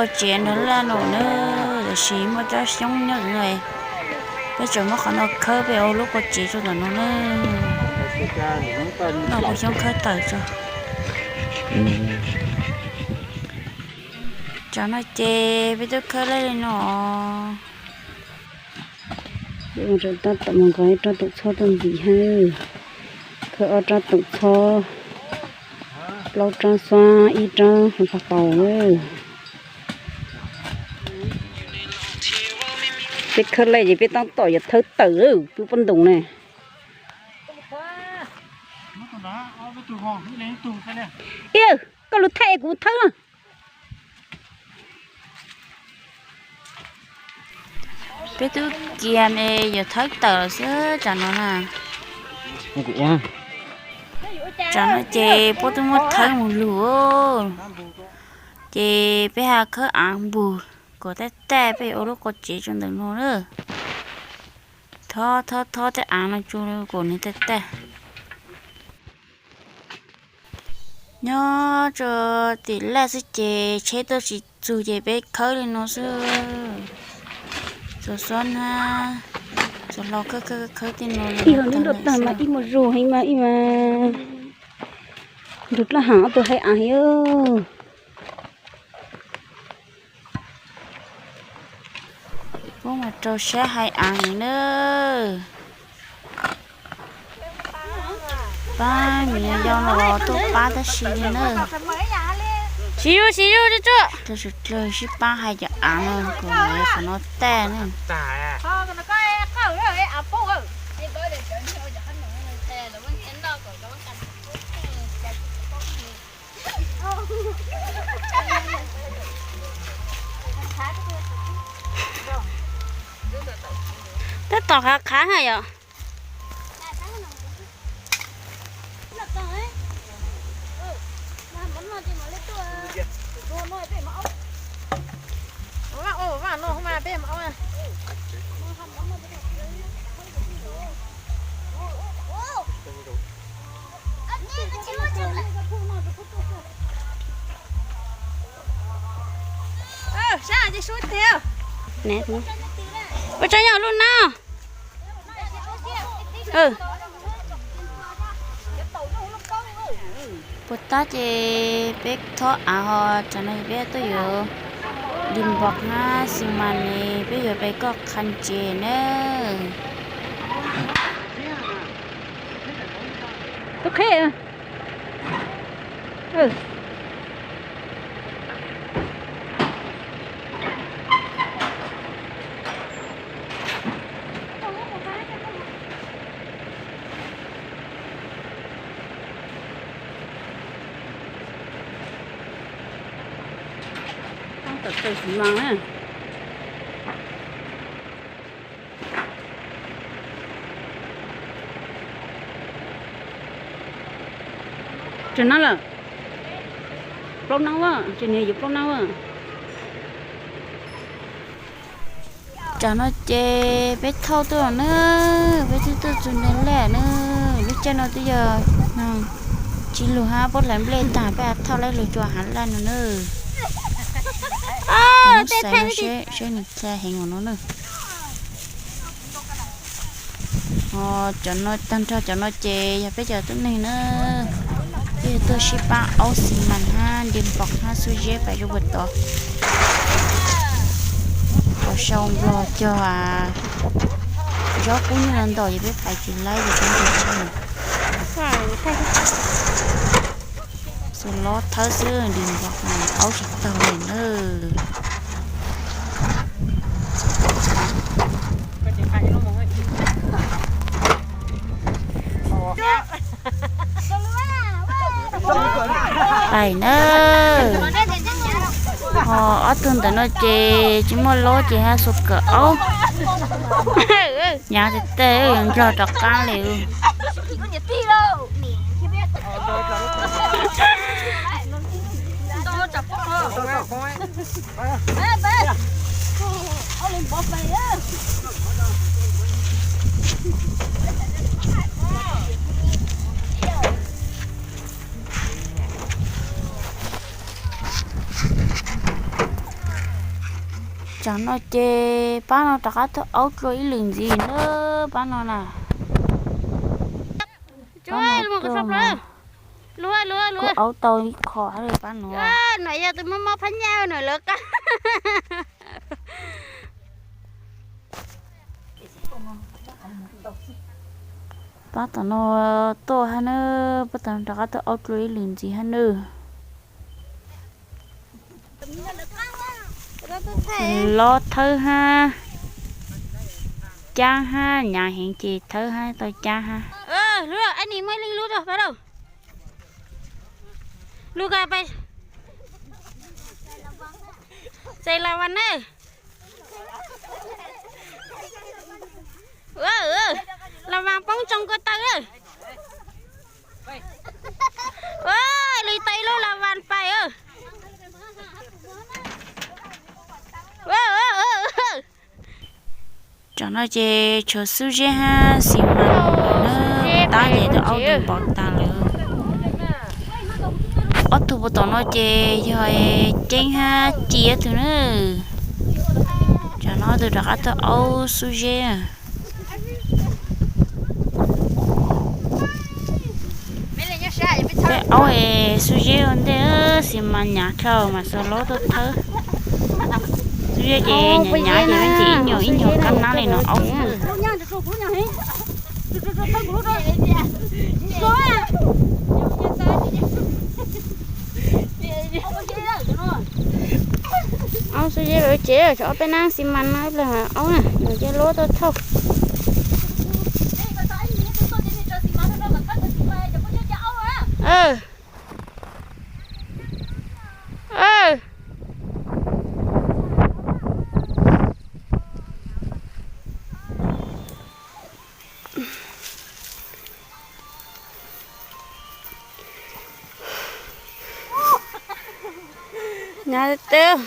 Qhov tsev nrog laj no na, tiam sis muaj tsob xyoob nyob ntawm no, peb tseem muab qhov no khawb peb ua lub qhov tsev rau ntawm no na. Noj qhov xyoob khawb tawm tso. Tsam no ces peb twb khawb laj li no. Tab tom mus nqa ib rab toom txhob tuaj ntxiv hab, khawb ob rab toom txhob, plaub rab xab, ib rab hauv paj paus. Peb khawb laj ces peb tab tom yuav thawb tawm lub pob ntoos ne. Ib, koj lug thaij kuv thawb no. Peb tub kiag es yuav thawb tawm lawm xwb tsam no na. Tsam no ces puab twb muab thawb mus lug, ces peb hab khawb aav npug kom taj taj peb ua lub qhov tsev rau ntawm no na. Thob thob thob tej aav no tso kom nws taj taj. Nyob rau tim laj xwb ces tsheb tuaj tsis txug ces peb khawb li no xwb. Txog xob na, txog hlau khawb khawb khawb tej no. Ib hauv neb nroj tag mas ib muaj zug heev mas ib mas nrug dlab haam ob tug hais aav heev. Puab mas rau sab hais aav na. Pab niam yau los tuaj pab tab sis li na. Siv zug siv zug tsuag tsuag, sib pab hais cov aav no kom qhov no taj na. Tab tom qhav qhav na yom. Ua tsaug nyob lub na. Puas tab ces peb thob aav ho tsam no peb tuaj yuav dim npog hab xi mas ne, peb yuav pais koj qha ntses na. Tub qhe. Tam tawm xi mas na. Tsev nab lawm. Plaub nab a, tsev niag yuav plaub nab a. Tsam no ces peb thauj tuaj na, peb twb tuaj txug nrag laj na. Lub caij no twb yog tsis lug hab puab hlawv nplej taag peb thauj lawv lug tsua hav laj no na. Saib nws txha heev ua no na. Ho cov no tag nrho cov no ces yog peb cov tuab neeg na, peb yog tuaj sib pab aub xi mas hab nti npog hab xuab zeb pais rau puag tod. Qhov sau nplog cog zaub kub nyob no ntau ces peb pais tsis laib ces peb nti. Xuas lob thawb xwb nti npog aub tsis taug li na. Pais na. Ho ob tug ntawm no ces tsis muaj lob ces hab xuas kawm aub. Hnyav teg teg yuav nplog rov qab li. Tsam no ces pab no rov qab tuaj aub dlua ib lwm ntxiv na, pab no na. Pab no tuaj, kuj aub tau ib qho li pab no. No yog tus mob mob phab nyaj no lawv qab. Pab tom no tuaj hab na, pab tom no rov qab tuaj aub dlua ib lwm ntxiv hab na. Lob thawb hab, cab hab, nyav heev ces thawb hab tau cab hab. Lug, txais las vas na. Las vas poob tsoo ko taw. Li tau ib lub las vas pais. Tsam no ces tshuav Xub Zeb hab Xis Mas na, tab ces tus aub tus npom tag lawm. Ob tug puag tom no ces yog Ceeb hab Ci ob tug na. Tsam no ob tug rov qab tuaj aub Xub Zeb. Peb aub es Xub Zeb ua ntej, Xis Mas nyav dhau mas xuas lob tuaj thawb. Xub Zeb ces nyav nyav ces peb ces ib nyuag ib nyuag kab nab li no aub. Aub Xub Zeb lawv ces tshuav ob peb nab Xis Mas no ib pliag aub na, nws cia lob tuaj thauj. Nyav teb.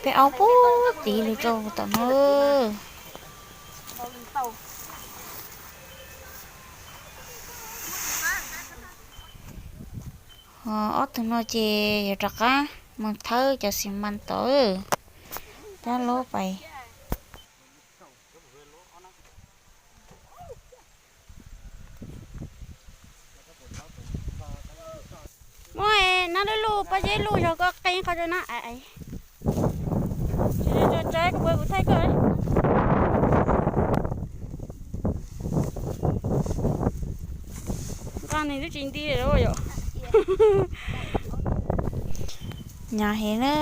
Peb aub puag tid lug rau tom no. Ho ob tug no ces yuav rov qab moog thawb cov Xis Mas tod, cab lob pais. Muaj nab lub luj pob zeb luj zog koj qee qhov rau na. Tso tso kuv thaij koj. Nqa nws twb tsis nti lawm yom. Nyav heev na,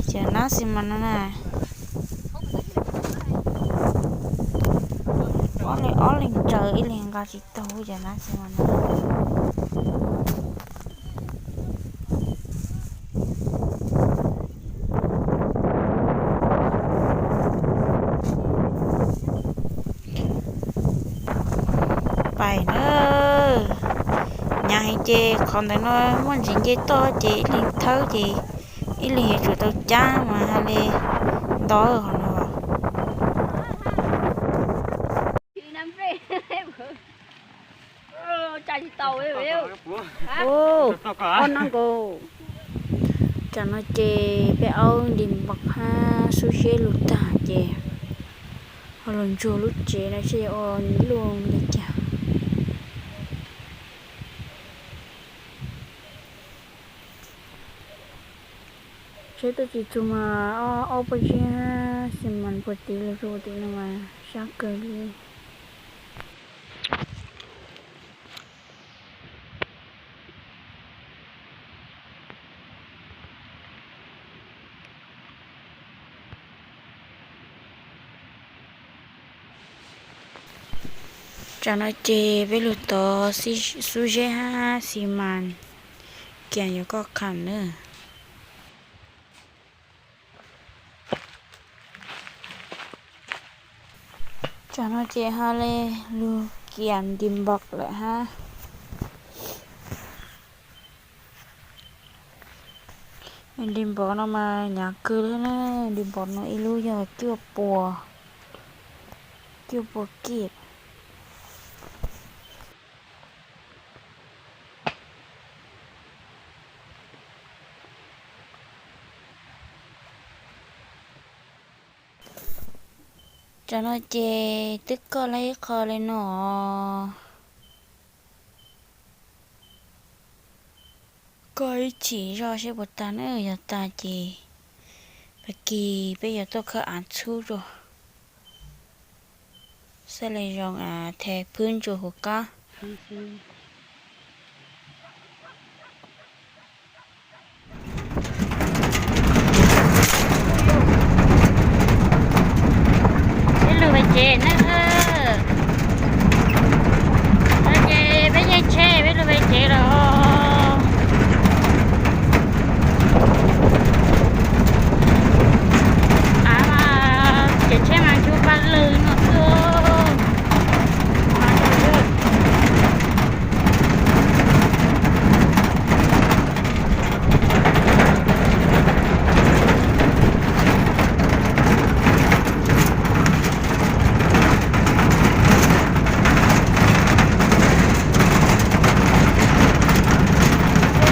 cov nab Xis Mas no na. Ob leeg ob leeg tsaws ib leeg nqa tsis tau cov nab Xis Mas no. Pais na, nyav heev ces qhov ntawd no muaj ntsis nce toj ces ib leeg thawb ces ib leeg yuav tsum tau cab mas hais li nto hov no. Ob nab nkaus. Tsam no ces peb aub Ntim Npom hab Xub Zeb lug tag ces ho lug ntsuag lub tsev no seb yuav ua luj li cas. Seb tuaj tsis txug mas aub pob zeb Xis Mas puag tid lug rau tim no mas sab kawg li. Tsam no ces peb lug tod Xub Zeb hab Xis Mas kiag yuav koj qham na. Tsam no ces ho le lug kiam Ntim Npom lawm hab. Di npov no mas hnyav kawg li na, di npov no ib lub yog cuaj pua, cuaj pua kij. Tsam no ces twb koj lawm ib qho li no. Koj ib chim zoj seb puas tag na, yog tag ces pab kis peb yuav tuaj khawb av txhub rau. Xab le zoo a, the phwb ntsuas huv qab. Peb lug pem tsev na. Ces peb yeej tsheb, peb lug pem tsev lawm. Av mas ces tsheb mas cub paj lwg no xwb.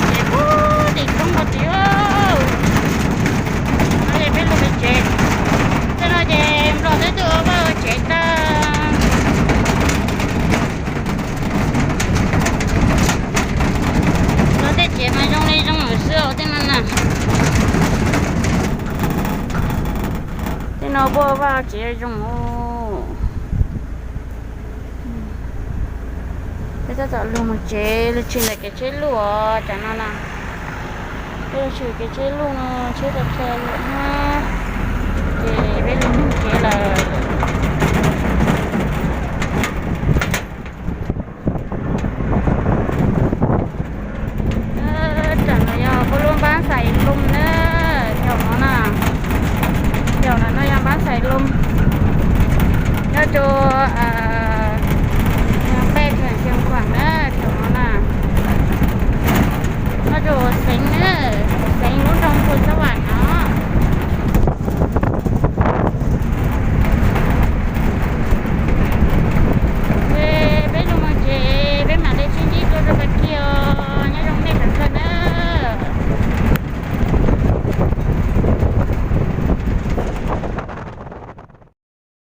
Ces pub tim roob ko tiag. No ces peb lug pem tsev. Tej no ces Nplog twb tuaj ua vaj ua tsev tag. Lawv tej tsev mas zoo li zoo lawm xwb os tej no na. Tej no puab vaj tsev zoo. Peb tab tom lug mus tsev, lug tshwm ntawm kev tsheb luj os, tsam no na. Peb lug tshwm kev tsheb luj no tsheb tau tag lawm na. Ces peb lug mus tsev lawm.